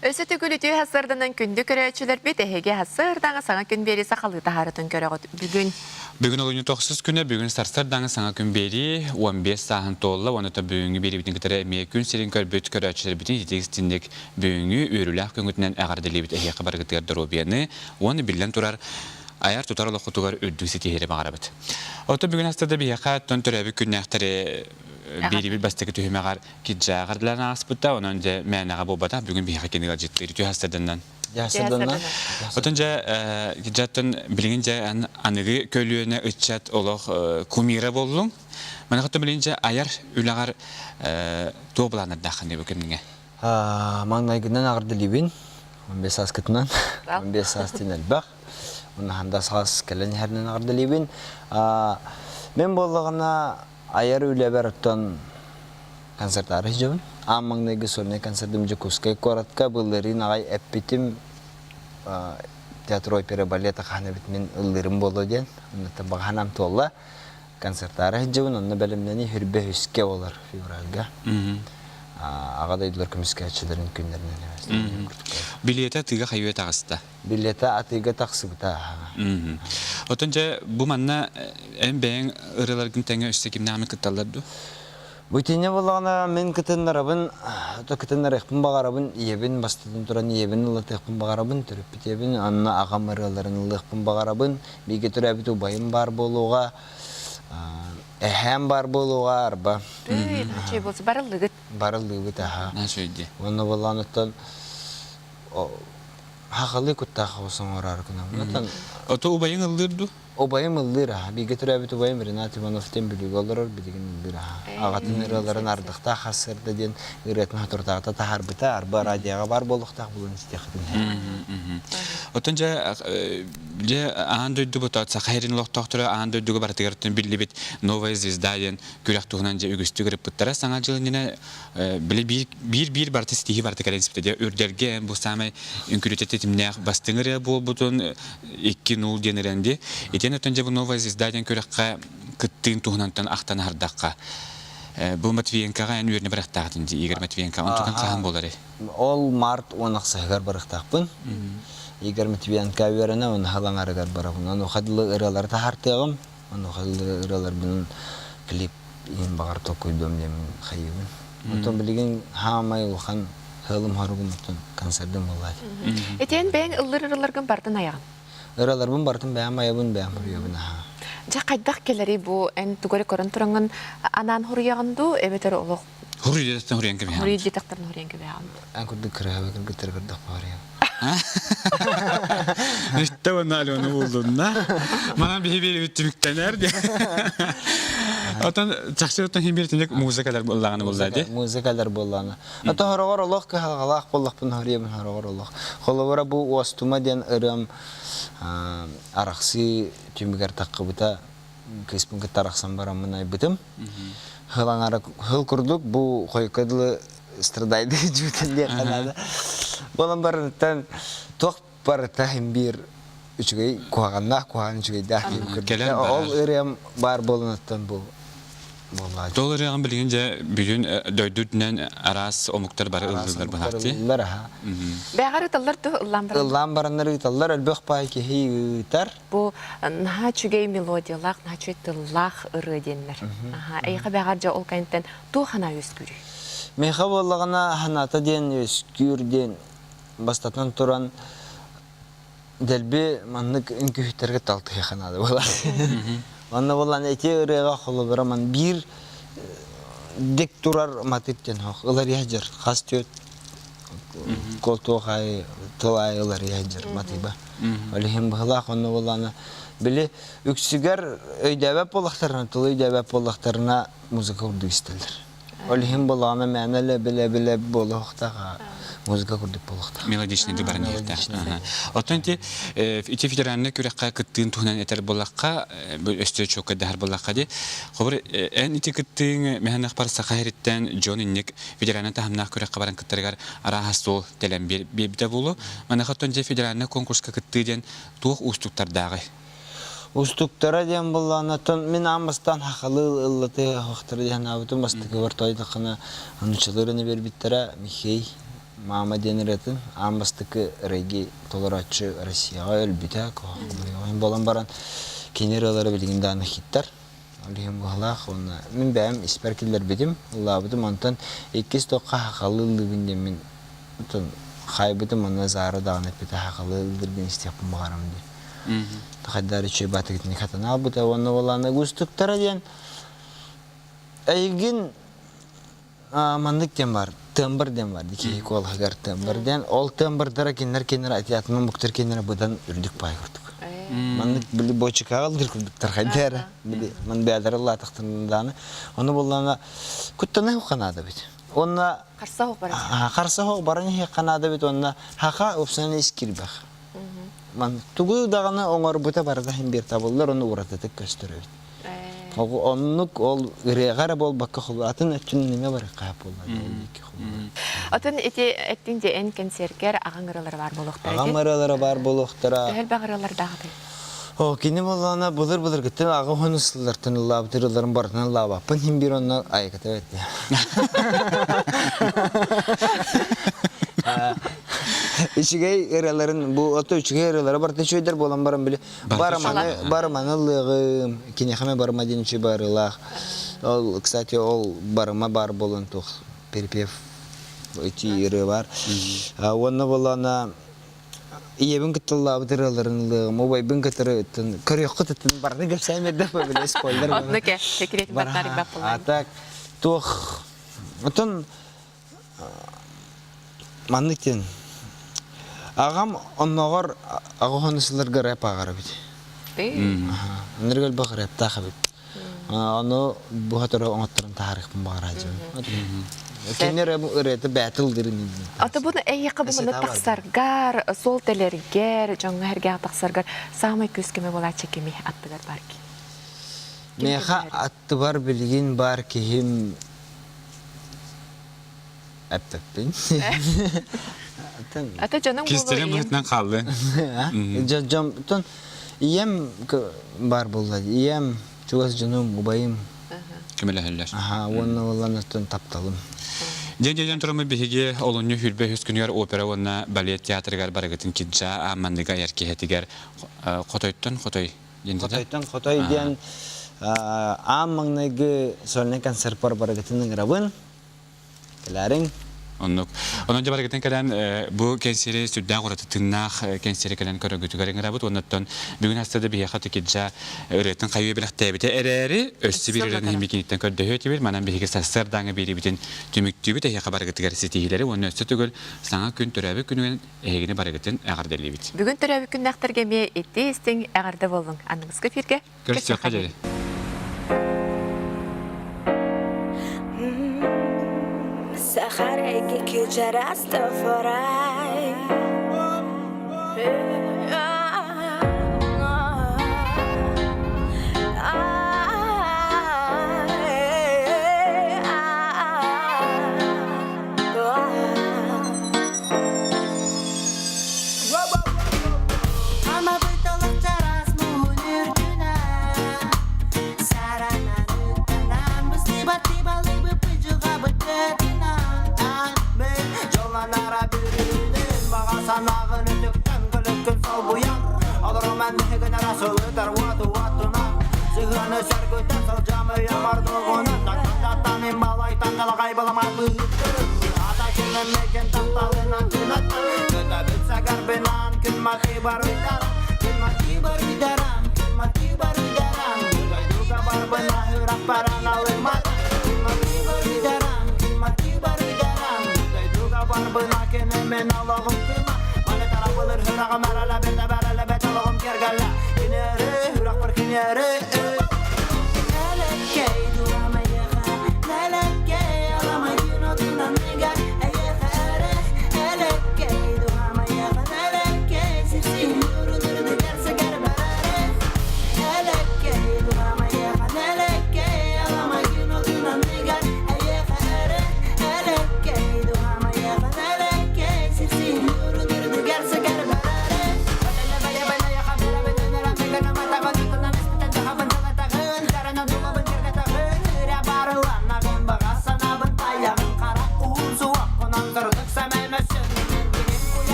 Өссө төгүл үтүө сарсыарданан күндү көрөөччүлэрбит эһиги сарсыардаҥы саҥа күн биэрии сахалыы таһаарытын көрөҕүт. Бүгүн Бүгүн олунньу тохсус күнэ, бүгүн сарсыардаҥы саҥа күн биэрии 15 сааһын туолла уонна бүгүҥҥү биэриибитин кытары эмиэ күн сирин көрбүт көрөөччүлэрбитин ититик-истинник бүгүҥҥү үөрүүлээх күҥҥүтүнэн эҕэрдэлиибит эһиэхэ барыгытыгар доруобуйаны уонна биллэн турар айар-тутар олоххутугар үрдүк ситиһиини баҕарабыт. Оттон бүгүн астада биһиэхэ оттон төрөөбүт күннээхтэри биэриибит бастакы түһүмэҕэр Киджааҕар длан ааспыта, онон дьэ мээнэҕэ буолбатах, бүгүн биһиэхэ кини ыалдьыттыыр үтүө хастарданан. Дьаһасырданан. Отон дьэ киджаттан билигин дьэ аныгы көлүөнэ ыччат олох кумира буоллуҥ. Маныха билигин дьэ айар үлэҕэр туох былааннардааххын бу кэмҥэ? Маҥнайгынан аҕырдылыбын. 15 сааскытынан. 15 саас диэн элбэх. Унаһанда саас кэлэн иһэринэн аҕырдылыбын. Мен буоллаҕына Айар үлэбэр оттон концертаары сылдьабын. Аан маҥнайгы сольнай концертым Дьокуускай куоратка былырыын аҕай эппитим театр опера балета хаһан эбит мин ыллыырым буолуо диэн. Онно баҕа санаам туолла. Концертаары сылдьабын, онно бэлэмнэнии хүрбэ үскэ буолар февральга. Аҕа дойдулар көмүскээччилэрин күннэринэн Билиэтэ тыга хайыа таҕыста? Билиэтэ атыыга тахсыбыта. Оттон дьэ бу манна эн бэйэҥ ырыаларгын тэҥэ өссө кимнээҕи кытталлар дуу? Бу итиннэ буоллаҕына мин кытыннарабын, то кытыннарыахпын баҕарабын, ийэбин бастатан туран ийэбин ыллатыахпын баҕарабын, төрөппүт ийэбин, онно аҕам ырыаларын ыллыахпын баҕарабын, бииргэ төрөөбүт убайым баар буолуоҕа, эһээм баар буолуоҕа, арба. Чэй буолса барыллыгыт. Барыллыыбыт аһа. Уонна буоллаҕына оттон Хахалыы куттаах оҕус оҥороору гынабын. Оттон Ото убайыҥ ыллыыр дуу? Убайым ыллыыр аһа. Бииргэ төрөөбүт убайым Ренат Иванов диэн Бүлүүгэ олорор, билигин ыллыыр аһа. Аҕатын ырыаларын Ардахтаах хассыарда диэн ырыатын соторутааҕыта таһаарбыта. Арба радиоҕа баар буолуохтаах булан истиэххитин Оттон дьэ, дьэ аан дойду бутаат Саха сирин олохтоохторо аан дойдуга барытыгар биллибит Новая звезда диэн күрэх туһунан дьэ үгүстүк ырыппыттара. Саҥа дьыл иннинэ били биир биир барыта ситиһии барыта кэлэн испитэ дьэ үрдэлгэ бу саамай үҥкүлүтэ тэтимнээх бастыҥ ырыа буолбутун 2-0 диэн ырыан дии итиэн оттон дьэ бу новая звезда диэн күрэххэ кыттыын туһунантан ахтан аһардахха бу Матвиенкоҕа эн үөрэнэ барыахтаахтын дии Игорь Матвиенко онтукан хаһан буоларый Ол март 10 ахсыһыгар барыахтаахпын. Игорь Матвиенко үөрэнэ уонна аҥарыгар барабын. Онуоха дылы ырыалары таһаартыаҕым. Онуоха дылы ырыаларбын клип иһин баҕар толкуйдуом диэммин хайыыбын. Оттон билигин хаамай улахан сыалым-соругум оттон концердым буоллаат. Этиэн бэйэҥ ыллыр ыраларгын барытын айаҕын. Ыраларбын барытын бэйэм айабын, бэйэм хоруйабын аһаа. Дьэ хайдах кэлэрий бу эн тугу эрэ көрөн тураҥҥын анаан хоруйаҕын дуу эбэтэр олох Хоруй диэтэхтэн хоруйан кэбиһэҕин. Хоруй диэтэхтэрин хоруйан кэбиһэҕин. Эн курдук кыраһабы кыргыттары көрдөх баарыйам. Үттэ уонна Алена булдунна. Манан биһи биэрибит түмүктэнэр диye. Отон чахчы оттон хин биэртинек музыкалар буоллаҕына буолла ди. Музыкалар буоллаҕына. Ото хороҕор олох кыһалҕалаах буоллахпын хоруйабын хороҕор олох. Холобура бу уостума диэн ырыам арахсыы түмүгэр таххыбыта кыыспын кытта арахсан бараммын айбытым. Хыл аҥара хыл курдук бу хойукка дылы страдайды дьүүтэн диэххэ наада. Буолан барыттан туох барыта иһин биир үчүгэй куһаҕаннаах куһаҕан үчүгэйдээх кэлэн Ол ырыам баар буоланаттан бу буоллааччы. Ол ырыаҕын билигин дьэ бүгүн дойду үрдүнэн араас омуктар бары ыллыыллар быһаахтыы. Ыллылар аха. Бэҕэр ыталлар туһ ыллаан баран. Ыллаан бараннар ыыталлар элбэх паай киһи ыытар. Бу наһаа үчүгэй мелодиялаах, наһаа үчүгэй тыллаах ырыа диэннэр. Эйиэхэ бэҕэр дьэ ол кэнниттэн туох санаа үөскүүрүй? Миэхэ буоллаҕына санаата диэн үөскүүр диэн бастатан туран дэлби маннык үҥкүүһүттэргэ талтыһыахха наада буолар. Онно буоллаан ити ырыаҕа холобура ман биир дик турар матыып диэн хоох ыларыйа сылдьар хас түөт куолтуох аайы тыл аайы ыларыйа сылдьар матыыба. Ол иһин быһылаах онно буоллаана били үксүгэр өйдөөбөт буоллахтарына тылы өйдөөбөт буоллахтарына музыка курдук истэллэр. Ол иһин буоллаҕына мээнэ элэ билэ-билэ буолуохтаах музыка курдук буолуохтаах. Мелодичный баран иһиэхтээх. Оттон ити ити федеральнай күрэххэ кыттыын туһунан этэр буоллахха, өстө чуоккайдаһар буоллахха ди, хобур эн ити кыттыыҥ мэһэнэхпар Саха сириттэн дьон инник федеральнай таһымнаах күрэххэ баран кыттарыгар арааһа суол тэлэн биэрбитэ буолуо. Маныаха оттон дьэ федеральнай конкурска кыттыы диэн туох уустуктардааҕый? Устуктара диэн буоллаҕына, оттон мин аан бастаан сахалыы ыллатыы оһохторо диэн аабытым бастакыбар тоойдоххуна нууччалыы ырыаны биэрбиттэрэ Михей. Маама диэн ырыатын аан бастакы регги толорооччу Россияҕа өлбүтэ, куһаҕан буолан баран кини ырыалара билигин даҕаны хиттар. Ол иһин быһалаах уонна мин бэйэм испэр киллэрбитим, ыллаабытым, онтон иккис туохха хахалыы ыллыыбын диэн мин оттон хаайбытым онно Зара даҕаны эппитэ хахалыы ыллыыргын истиэхпин баҕарам диэн. Хайдаар үчүгэй баатыгытын хатан аалбыта уонна буолаана уустуктара диэн эйигин маннык диэн бар тембр диэн бар киһи куолаһыгар тембр диэн ол тембрдара кинилэр кинилэр атиатынан буктар кинилэр быдан үрдүк паай курдук маннык били бочикаҕа ылдыр курдуктар хайда эрэ били ман бэйэлэрэ ыллаатахтарына ону буллана куттана хуха наада бит онна Харса хоох баран. Харса хоох баран иһиэххэ наада бит онна хаха упсанан ис кирбэх ман тугу даҕаны оҥорбута барыта иһин биир табыллар ону уратытык көстөр эбит. Оннук ол ырыаҕа эрэ буолбакка атын өттүнэн эмиэ барыахха буолла Отон ити эттиҥ дьэ эн кэнсиэркэр аҕаҥ ырыалара баар буолуохтара. Аҕам ырыалара баар буолуохтара. Төһө элбэх ырыалардаахтый? О, кини буоллаҕына былыр-былыргыттан аҕа уһун сыллартан ыллаабыт ырыаларын барытын ыллаабаппын иһин биир онно айыката бэт. Үчүгэй ырыаларын бу ото үчүгэй ырыалара барыта үчүгэйдэр буолан баран били барыманы барыманы ыллыаҕым киниэхэ эмэ барыма диэн үчүгэй барыылаах. Ол кстати ол барыма баар буолан туох припев ити ырыа бар. Уонна буоллаҕына ийэбин кытта ыллаабыт ырыаларын ылыаҕым, убайбын кытары көрүөххүт ыттын барыны кэпсээн эрдэх били спойлер. Онно ке секретин баттарык А так туох отон маннык диэн аҕам оннооҕор аҕа сылларга рэп ааҕар эбит. Ынырык элбэх рэптаах эбит. Ону буһа тура оҥотторон таһаарыахпын баҕарааччыбын. Кини ырыата бээтил дырын. Ата буну эйиэхэ бу маны тахсаргар, суол тэлэргэр, дьоҥҥо эргээх тахсаргар саамай күүс көмө буолааччы кими аттыгар бар ки? Миэхэ аттыбар билигин бар киһим эппэппин. Ата дьонуҥ Кистэлэҥ быһыытынан хааллын. Дьон ийэм баар буолла. Ийэм, чугас дьонум, убайым. Көмөлөһөллөр. Аха, уонна уоллан тапталым. Дьэн дьэн турамы биһиги олунньу хүрбэ үс күнүгэр опера уонна балет театрыгар барыгытын киджа аамманныга айар киһэтигэр хотойтон хотой диэн Хотойтон хотой диэн аан маҥнайгы сольнай концертпар барыгытын ыҥырабын. Кэлээриҥ. Оннук. Онон дьэ барыгытын кэлэн бу кэнсиэри сүрдээх ураты тыыннаах кэнсиэри кэлэн көрөргүтүгэр ыҥырабыт. Уоннаттан бүгүн аста да биһиэхэ Тикиджа ырыатын хайыы бэлэхтээбитэ эрээри, өссө биир ырыаны иһин көрдөһүө этибит. Манан биһиги сарсыардааҥы биэриибитин түмүктүүбүт. Эһиэхэ барыгытыгар ситиһиилэри уонна өссө төгүл саҥа күн төрөөбүт күнүгүн эһигини барыгытын эҕэрдэлиибит. Бүгүн төрөөбүт күннээхтэргэ эмиэ ити истиҥ эҕэрдэ буоллуҥ. Аныгыскы эфиргэ Көрсүөххэ диэри. Сахарайки Растафарай.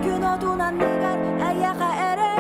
Күн отунан ныгар, эйэхэ эрэ.